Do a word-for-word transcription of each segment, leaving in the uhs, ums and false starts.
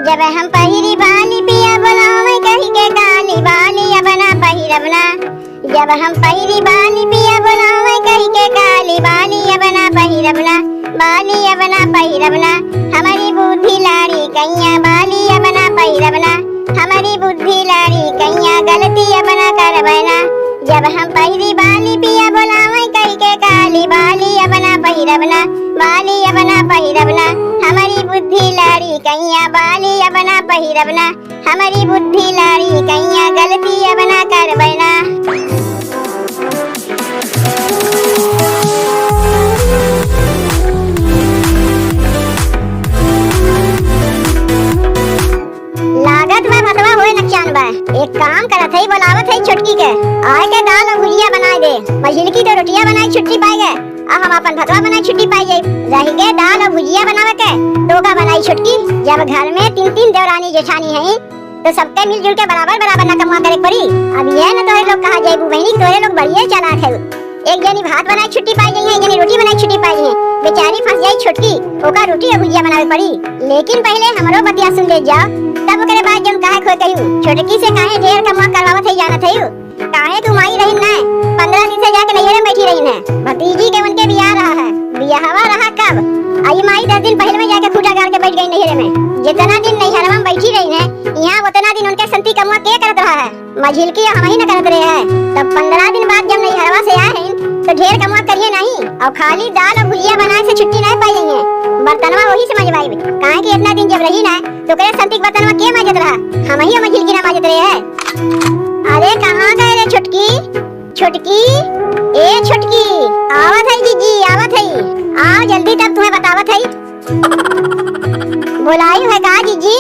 जब हम पहिरी बाली पिया बोलावे कहि के काली बाली अब ना पहिरब ना। जब हम पहिरी बाली पिया बोलावे कहि के काली बाली अब ना पहिरब ना। बाली अब ना पहिरब ना। हमरी बुद्धि लाड़ी कइयाँ बाली अब ना पहिरब ना। हमरी बुद्धि लाड़ी कइयाँ गलती अब ना करबै ना। जब हम पहिरी बाली पिया बोलावे कहि के काली बाली अब ना पहिरब ना। बाली अब ना पहिरब ना। हमरी बुद्धि लाड़ी कइयाँ बाली अब ना पहिरब ना। हमरी बुद्धि लाड़ी कइयाँ गलती अब ना करबै ना। लागत बा भतवा होए नकचान बा। एक काम करत हई, बोलावत हई छोटकी के, आए के दाल अउर भुजिया बनाए दे। मझिलकी तो रोटिया बनाई छुट्टी पाए गए, आ हम आपन भतवा बनाई छुट्टी पाए जाई। रहि गए दाल अउर भुजिया बनावे के, तो का बनाई छोटकी? जब घर में तीन तीन देवरानी जेठानी हई, तो सबके मिलजुल के बराबर बराबर ना कमवा करे के पड़ी। अब ये न तोहरे लोग कहा जाइबू बहिनी, तोहरे लोग बड़िए चालाक है। एक जनी भात बनाई छुट्टी पाई जइहैं, एक जनी रोटी बनाई छुट्टी पाई जइहैं। बेचारी फँस जाई छोटकी, ओका रोटी अउर भुजिया बनावे पड़ी। लेकिन पहिले हमरो बतिया सुन ले जाओ, तब ओकरे बाद जौन कहे खोए कहियो। छोटकी से काहे ढेर कमवा करवावत है जानत है? काहे कि माई रहिन ना, पन्द्रह दिन से जाके नैहरे में बैठी रहिन है। भतीजी के उनके बियाह रहा है। बियाहवा रहा कब? आई माई दस दिन पहिले में जाके खूँटा गाड़ के बैठ गई नैहरे में। जितना दिन नैहरवा में बैठी रहिन है, यहाँ उतना दिन उनके संती कमवा के करत रहा है? मझिलकी हमही न करत रहे हैं। तब पन्द्रह दिन बाद जब नैहरवा से आए हैं, तो ढेर कमवा करिए नहीं, अउर खाली दाल अउर भुजिया बनाए से छुट्टी नहीं पाई है। बर्तनवा वही से मजवाई, काहे कि इतना दिन जब रही ना, तो ओकरे संती के बर्तनवा के माजत रहा? हमही मझिलकी ना माजत रहे हैं। अरे कहाँ गए रे छोटकी? छोटकी, ए छोटकी, आवत है जीजी, आवत है, आओ जल्दी, तब तुम्हें बतावत है। बोलाई है का जीजी?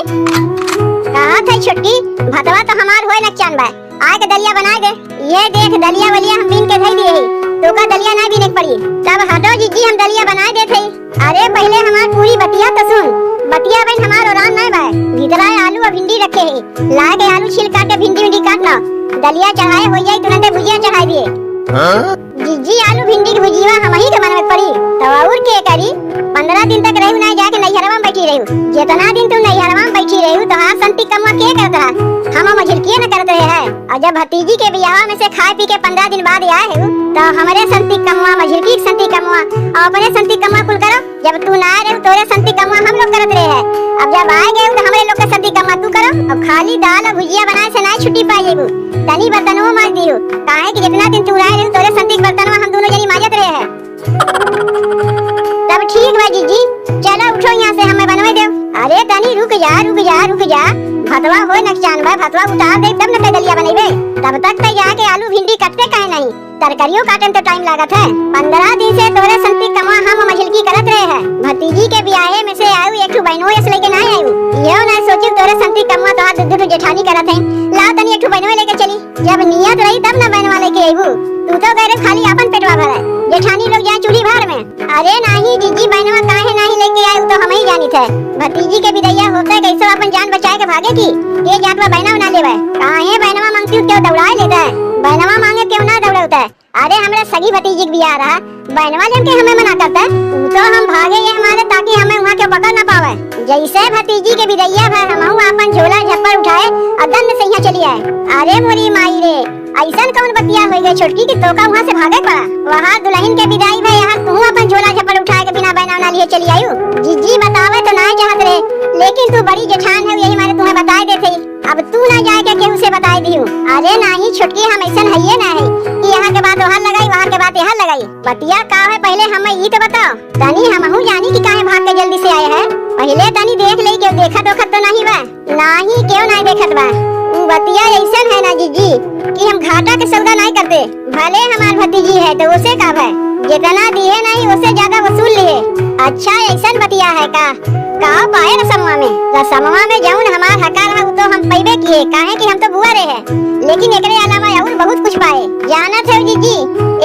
कहा थे छोटकी, भतवा तो हमार होए नकचान बा, आए के दलिया बनाए दे। ये देख दलिया वलिया हम बीन के धई दिए ही, तोका दलिया ना बीने के पड़ी। तब हटो जीजी, हम दलिया बनाए देत हई। अरे पहिले हमार पूरी बतिया तो सुन। बतिया बहन हमार ओरान नाय बा, भीतरा आलू अउर भिंडी रखे ही, लाए के आलू छील काट के भिंडी विंडी काट ला, दलिया चढ़ाए हो जाई, तुरंते भुजिया चढ़ाए दिए। हाँ? जीजी, आलू भिंडी के भुजिया हमही के बनवे के पड़ी, तब अउर के करी? पन्द्रह दिन तक रहू ना जाके नैहरवा में बैठी रहू। जितना दिन तू नैहरवा में बैठी रहू, तोहार संती कमवा के करत रहा? हम मझिलकिए न करत रहे हैं। अउर जब भतीजी के बियाह में से खाए पी के पन्द्रह दिन बाद आए हो, तो हमरे संती कमवा, मझिलकी के संती कमवा अउर अपने संती कमवा कुल करो। जब तू ना रहू, तोरे संती कमवा हम लोग करत रहे हैं। अब जब आए गए हो, तो हमरे लोग के संती कमवा तू करो। अब खाली दाल अउर भुजिया बनाए से ना छुट्टी पाए जेबू। तनी बर्तनवो माज दियो, काहे कि जितना दिन तू रहे रहे, तोरे संती के बर्तनवा हम दोनों जनी माजत रहे हैं। तब ठीक बा जीजी, चलो उठो यहाँ से, हमें बनवे दो। अरे तनी रुक जा, रुक जा, रुक जा, भतवा होए नकचान बा, भतवा उतार दे तब न ते दलिया बनेबे। तब तक ते जाके आलू भिंडी कटते काहे नहीं, तरकारियों काटे में तो टाइम लागत है। पन्द्रह दिन से तोरे संती कमवा हम मझिलकी करत रहे हैं। भतीजी के बियाहे में से आयु एक ठो बहनों यस लेके ना आयु। यो ना सोचू तोरे संती कमवा तोहार दुद्ध जेठानी करत है। लाओ तनी एक ठो बहनों लेके चली। जब नियत रही तब ना बहनवा लेके अइबू। तू तो गए रहे खाली आपन पेटवा भरे। जेठानी लोग जाए चूल्ही भार में। अरे नाही जीजी, बहनवा काहे नाही लेके आए, उ तो हमही जानित है। भतीजी के बिदैया होते कैसे अपन जान बचाए के भागे की। के जात बा बहनवा ना लेवे। काहे बहनवा मांगती हूँ, क्यों दौड़ाए लेता है? बहनवा मांगे क्यों ना दौड़ाता है? अरे हमरे सगी भतीजी के बियाह रहा, बहनवा जब के हमें मना करता है, उ तो हम भागे ये हमारे ताकि हमें वहाँ के पकड़ ना पावे। जैसे भतीजी के बिदैया भर हमहू आपन झोला झप्पर उठाए और दंड से यहाँ चली आए। अरे मोरी माई रे, अइसन कौन बतिया होइ गए छोटकी कि तोका वहाँ से भागे पड़ा? वहाँ दुलहिन के बिदाई भा यहाँ तू अपन झोला झपड़ उठाए के बिना बहनवा ना लिए चली आयु। जीजी बतावे तो नाय चाहत रहे, लेकिन तू बड़ी जेठान है, यही मारे तुम्हें बताए देत हई। अब तू ना जाए के केहू से बताए दिहू। अरे नाही छोटकी, हम अइसन हइये ना है कि यहाँ के बात वहाँ लगाई, वहाँ के बात यहाँ लगाई। बतिया का है पहले हमें ई तो बताओ। तनी हमहू जानी कि काहे भाग के जल्दी से आए है। पहिले तनी देख लेई, केहू देखत ओखत तो नहीं बा। नाही, केहू नाही देखत बा। उ बतिया अइसन है ना जीजी कि हम घाटा के सौदा नाही करते। भले हमार भतीजी है तो उसे का भय, जितना दिए नाही उसे ज्यादा वसूल लिए। अच्छा, अइसन बतिया है का? का पाए रसमवा में? रसमवा में जौन हमार हका रहा उ तो हम पइबे किए, काहे कि हम तो बुआ रहे हैं। लेकिन एकरे अलावा और बहुत कुछ पाए। जानत है जीजी,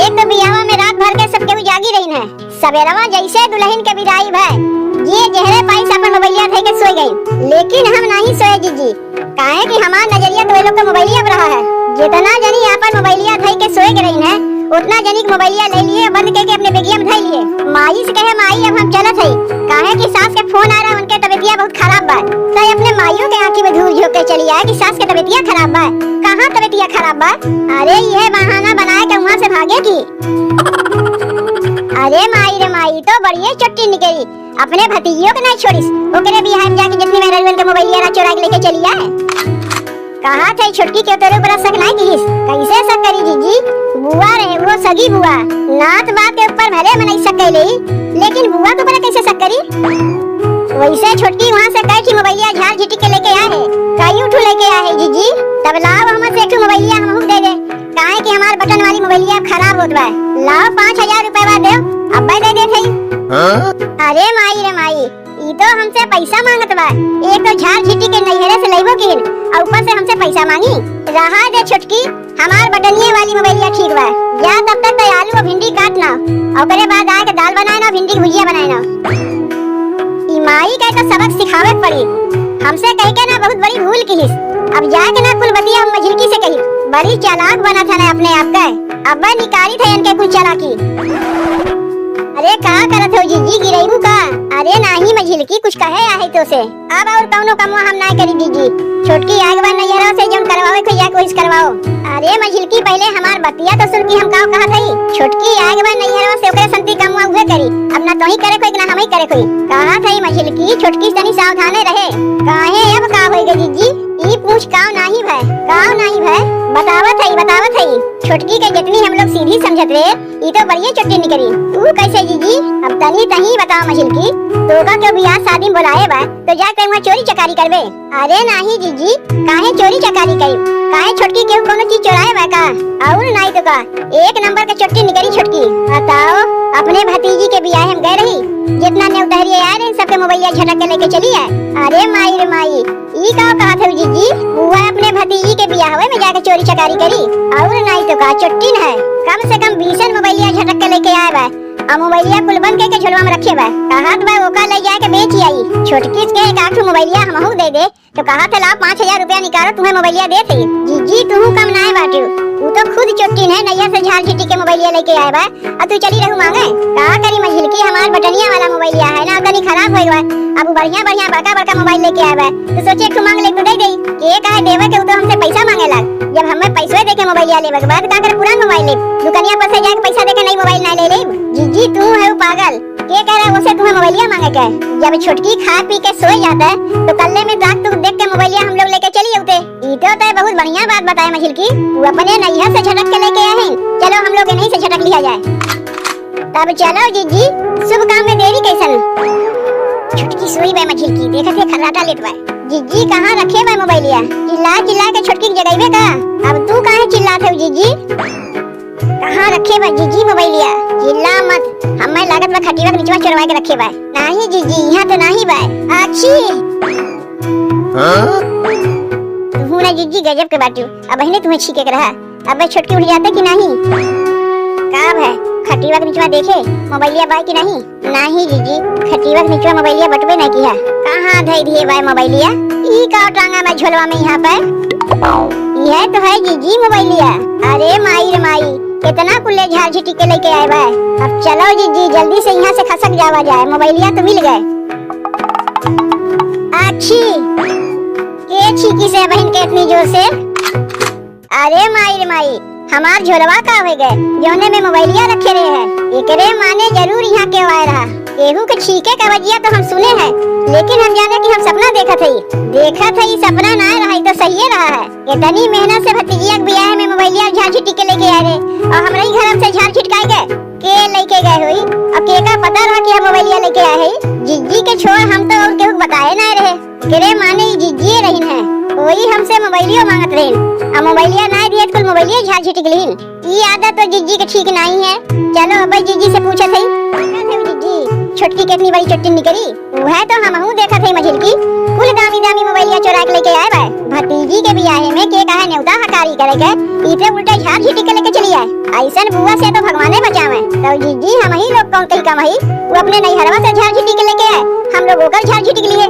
एक तो बियाहवा में रात भर के सब केहू जागी रही है। सबेरवा जैसे दुलहिन के बिदाई भय, जे जहरे पाइस अपन मोबाइलिया धइ के सोइ गई, लेकिन हम नाही सोए जीजी, काहे कि हमार नजरिया तो ये लोग के मोबाइलिया पर रहा है। जितना जनी अपन मोबाइलिया धइ के सोए के रही है, उतना जनी के मोबाइलिया ले लिए, बंद करके अपने बेगिया में धइ लिए। माई से कहे, "माई, अब हम चलत हई, काहे कि सास के फोन आ रहा, उनके तबीयतिया बहुत खराब तै अपने माइयो के आँखी में धूल झोंक के चली आए कि सास के तबियतिया खराब बा। कहाँ तबियतिया खराब बा? अरे इहे बहाना बनाए के उहाँ से भागे की। अरे माई रे माई, ई तो बड़िए चोट्टी निकरी। अपने भतीजियो के नाहीं छोड़िस, ओकरे बियाह में जाके जितनी मेहरारुअन के मोबाइलिया ना चोरा के लेके चली आए। कहा थे छोटकी के तोरे ऊपर शक नाहीं किहिस। कैसे शक करी जीजी? बुआ रहे, वो सगी बुआ। नात बात के ऊपर भले मनई शक कर लेई, लेकिन बुआ के ऊपर कैसे शक करी? वैसे छोटकी वहाँ से कै ठी मोबाइलिया झार झिटिक के लेके आए है, कई ठू लेके आए है जीजी। तब लाओ हमसे एक ठू मोबाइलिया हमहू दे दे, काहे कि हमार बटन वाली मोबाइलिया अब खराब होत बा। लाओ पाँच हजार रुपया दे, अब्बे दे दे थे। हाँ? अरे माई रे माई, ई तो हमसे पैसा मांगत बा। एक तो झार झिटिक के नैहरे से लइबो किहिन, और ऊपर से हमसे पैसा मांगी। रहा दे छोटकी, हमार बटनिए वाली मोबाइलिया ठीक बा। जा तब तक तो आलू और भिंडी काट ना, ओकरे बाद आके दाल बनाए ना, भिंडी के भुजिया बनाए ना। ई माई के तो सबक सिखावे के पड़ी। हमसे कह के ना बहुत बड़ी भूल किहिस। अब जाके ना कुल बतिया हम मझिलकी से कही। बड़ी चालाक बनत है ना अपने आप के। अब निकारी थे इनके कुल चालाकी। अरे का करत हो जीजी, गिरैबू का? अरे नाहीं मझिलकी, कुछ कहे आहे तो से। अब और कौनो कमवा हम नाय करी जीजी। छोटकी आग बा नैहरवा से, जौन करवावे को जाके वही से करवाओ। अरे मझिलकी, पहले हमार बतिया तो सुन कि हम का कहत हई। छोटकी आग बा नैहरवा से, ओकरे संती कमवा उहे करी। अब ना तोही करे कोई, ना हमही करे कोई। कहत हई मझिलकी, छोटकी से तनी सावधाने रहे। काहे, अब का होई गे जीजी? ई पूछ काव नाहीं भय, काव नाहीं भय? बतावत हई, बतावत हई। छोटकी के जितनी हम लोग सीधी समझत रहे, ई तो बड़िए चोट्टी निकरी। ऊ कैसे जीजी? अब तनी तही बताओ मझिलकी, तोका के बियाह शादी में बोलाए बा, तो जाके वहाँ चोरी चकारी करबे? अरे नाहीं जीजी, काहे चोरी चकारी करी? काहे छोटकी केहू कौनो चीज चोराए बा का? और नाहीं तो का, एक नंबर के चोट्टी निकरी छोटकी। बताओ, अपने भतीजी के बियाह में गए रही, जितना नेवतहरिये आए रहे, सबके मोबाइलिया झटक के लेके चली आए। अरे माई रे माई, ई का कहत हऊ जीजी? बुआ अपने भतीजी के बियाहवे में जाके चोरी चकारी करी? और नाहीं तो का, चोट्टी न है, कम से कम बीसन मोबाइलिया झटक के लेके आए बा, आ मोबाइलिया कुल बंद करके झोलवा में रखे बा। कहत बा ओका ले जाके बेच आई। छोटकी के एक आठ ठो मोबाइलिया हमहू दे दे, तो कहत है ला पाँच हजार रुपया निकालो, तुम्हें मोबाइलिया देत है। जीजी तुहू कम नाय बाटू, ऊ तो खुद चोट्टी न है, नैहर से झार झिटी के मोबाइलिया लेके आए बा। अब तू चली रहू मांगे। का करी मझिलकी, हमार बटनिया वाला मोबाइलिया है ना, तनी खराब होई गवा। अब बढ़िया बढ़िया बड़का बड़का मोबाइल लेके आए बा, तो सोचे एक ठो मांग ले तो दे दे। के कहे देवे के, उ तो हमसे पैसा मांगे लाग। जब हमें पैसवे दे के मोबाइलिया लेवे के बाद का करे पुरान मोबाइल ले? दुकनिया पर से जाके पैसा दे के नई मोबाइल ना ले ले। जीजी तू है पागल, के कह रहा है उसे तुम्हें मोबाइलिया मांगे के? जब छोटकी खा पी के सोए जाता है तो कल्ले में दाग तुक देख के मोबाइलिया हम लोग लेके चली उते। ई तो तय बहुत बढ़िया बात बताए मझिलकी, वो अपने नैहर से झटक के लेके आए हैं। चलो हम लोग इन्हीं से झटक लिया जाए। तब चलो जीजी, शुभ काम में देरी कैसन? छोटकी सोई बे मझिलकी, देखत है खर्राटा लेत बा। जीजी कहाँ रखे बा मोबाइलिया? चिल्ला चिल्ला के छोटकी के जगइबे का? अब तू काहे चिल्लात है जीजी? कहाँ रखे बा जीजी मोबाइलिया? चिल्ला मत, हमें लागत बा खटिया के निचवा चोरवा के रखे बा। नाहीं जीजी, यहाँ तो नाहीं बा। आछी। हाँ? तू ना जीजी गजब के बाटू, अब अहिने तुम्हें छीके के रहा। अबे छोटकी उठ जाते कि नाहीं? का भय, खटिया के निचवा देखे मोबाइलिया बा कि नाहीं? नाहीं जीजी, खटिया के निचवा मोबाइलिया बटबे नहीं किया। कहाँ धई दिए बा मोबाइलिया? ई का टांगा में झोलवा में यहाँ पे? यह तो है जीजी मोबाइलिया। अरे माई रे माई, इतना कुल्ले झार झिटी के लेके आए बा। अब चलो जीजी, जल्दी से यहाँ से खसक जावा जाए, मोबाइलिया तो मिल गए। आछी, के छीकी से बहन के इतनी जोर से? अरे माई रे माई, हमार झोलवा का हो गए, जौने में मोबाइलिया रखे रहे हैं। एकरे माने जरूर यहाँ के आए रहा। केहू के छीके का आवाजिया तो हम सुने हैं, लेकिन हम जाने कि हम सपना देखत हई। देखत हई सपना ना रहा, ई तो सहिए रहा है। इतनी मेहनत से भतीजिया के बियाह में मोबाइलिया झार झिटी के लेके आए रहे, और हमरा ही घर से झार झिटकाए गए। के लेके गए होई, और के का पता रहा कि हम मोबाइलिया लेके आए हैं? जिज्जी के छोड़ हम तो और केहू के बताए ना रहे। केरे माने ई जिज्जिए रहिन है, वही हमसे मोबाइलियो मांगत रहिन। आ मोबाइलिया नाय दिए त कुल मोबाइलिए झार झिटिक लिहिन। ई आदत तो जिज्जी के ठीक नाहीं है। चलो अब जिज्जी से पूछत हई। देखत हई जिज्जी, छोटकी कितनी बड़ी चोट्टी निकरी। उहे तो हमहू देखत हई मझिलकी। कुल दामी दामी मोबाइलिया चोरा के लेके आए बा। भतीजी के बियाहे में के काहे नेवता हकारी करे के, ई ते उल्टे झार झिटिक के लेके चली आए। अइसन बुआ से तो भगवाने बचावे। तो जिज्जी हमही लोग कौन कही कम हई, वो अपने नैहरवा से झार झिटिक के लेके आए, हम लोग ओकर झार झिटिक लिए।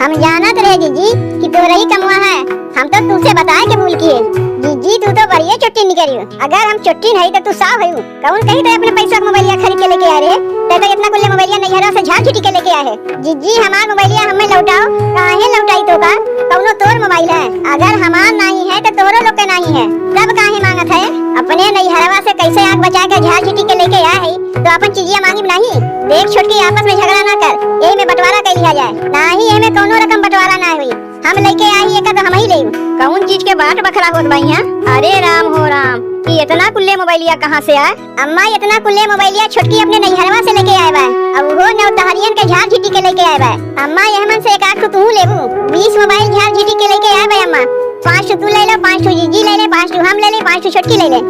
हम जानत रहे जीजी कि तोहरे ही कमवा है, हम तो तुसे बताए के भूल किहे। जीजी तू तो बड़िए चोट्टी निकरियो, अगर हम चोट्टी नहीं तो तू साव हयू। कौन कही तो अपने पैसा के मोबाइलिया खरीद के लेके आए रहे, तै तो इतना कुल्ले मोबाइलिया नैहरा से झाड़ झीटी के लेके आए है। जीजी हमार मोबाइलिया हमें लौटाओ, काहे लौटाई तो का? कौनो तोर मोबाइल है, अगर हमार नहीं है तो तोहरो लोग के नहीं है, तब काहे मांगत है? अपने नैहरवा से कैसे आँख बचा के झाड़ झीटी के लेके आए है, तो अपन चीजिया मांगी नहीं। देख छोटकी, आपस में झगड़ा ना कर, यही में बंटवारा कर लिया जाए, नहीं यही में कौनो रकम बंटवारा ना हुई। हम लेके आई एका तो हम ही लेब। कौन चीज के बांट बखरा होत बा इहाँ? अरे राम हो राम, ई इतना कुल्ले मोबाइलिया कहाँ से आए? अम्मा, इतना कुल्ले मोबाइलिया छोटकी अपने नैहरवा से लेके आए बा, अब वो नौतहरियन के झाड़ झीटी के लेके आए बा। अम्मा, यह मन से एक आध ठो तू लेबू? बीस मोबाइल झाड़ झीटी के लेके आए बा अम्मा। पाँच ठो तू ले ले, पाँच ठो जीजी ले ले, पाँच ठो हम ले ले, पाँच ठो छोटकी ले ले।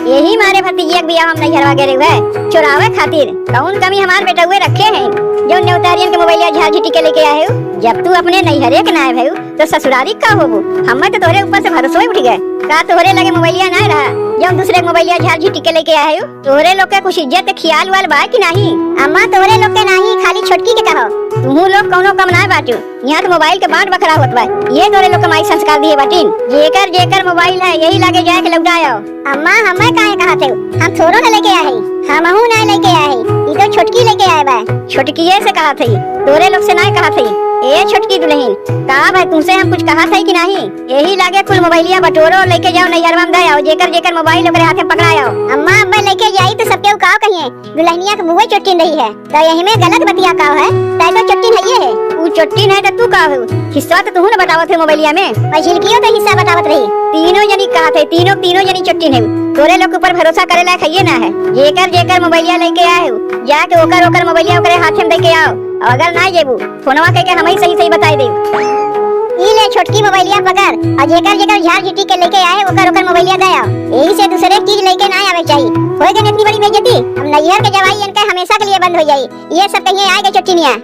यही मारे भतीजिया के बियाह हम नैहरवा गए रहे चोरावे खातिर। कौन कमी हमार बेटउए रखे हैं, जो नेवतारियन के मोबाइलिया झाड़ झीटी के लेके आए हो? जब तू अपने नैहरे के नाय भयू, तो ससुरारी का होबू? हमें तो तोहरे ऊपर से भरोसो ही उठ गए। का तोहरे लगे मोबाइलिया नाय रहा, जो दूसरे के मोबाइलिया झाड़ झीटी के लेके आए हो? तोहरे लोग के कुछ इज्जत ख्याल वाल बा कि नहीं? अम्मा, तोहरे लोग के नहीं, खाली छोटकी के कहो। तुहू लोग कौनो कम नाय बाटू। यहाँ तो मोबाइल के बांट बखरा होत बा। ये तोरे लोग के माई संस्कार दिए बाटिन। जेकर जेकर मोबाइल है, यही लागे जाए के लौटा आओ। अम्मा, हमें काहे कहत है? हम थोड़ो न लेके आए हई, हमहू ना लेके आए हई, ई तो छोटकी लेके आए बा। छोटकिए से कहत हई, तोरे लोग से ना कहत हई। ए छोटकी दुल्हन, का भाई तुमसे हम कुछ कहत हई कि नहीं? यही लागे कुल मोबाइलिया बटोरो, लेके जाओ नैहरवा में दे आओ, जेकर जेकर मोबाइल ओकरे हाथे पकड़ा आओ। अम्मा, अब मैं लेके जाई तो सबके का कहिए? दुल्हनिया के मुँहे चोटिन रही है, तो यही में गलत बतिया का है? तै तो चोटिन हइये है। ऊ चोटिन है तो तू का हो? हिस्सा तो तू न बतावत है मोबाइलिया में। मझिलकियो तो हिस्सा बतावत रही। तीनों जनी कहत है, तीनों, तीनों जनी चोटिन है। तोरे लोग के ऊपर भरोसा करे लायक हइये ना है। जेकर जेकर मोबाइलिया लेके आए हो, जाके ओकर ओकर मोबाइलिया ओकरे हाथे में दे के आओ। और अगर ना जेबू, फोनवा कइके हमही सही सही बताई देब। ई ले छोटकी मोबाइलिया पकड़, और जेकर जेकर झाड़ झीटी के लेके आए, ओकर ओकर मोबाइलिया दे आओ। यही से दूसरे चीज लेके ना आवे के चाही। होए गए इतनी बड़ी बेइज्जती, अब नैहर के जवाई इनके हमेशा के लिए बंद हो जाई। ये सब कहिए आए गए चोटिनिया।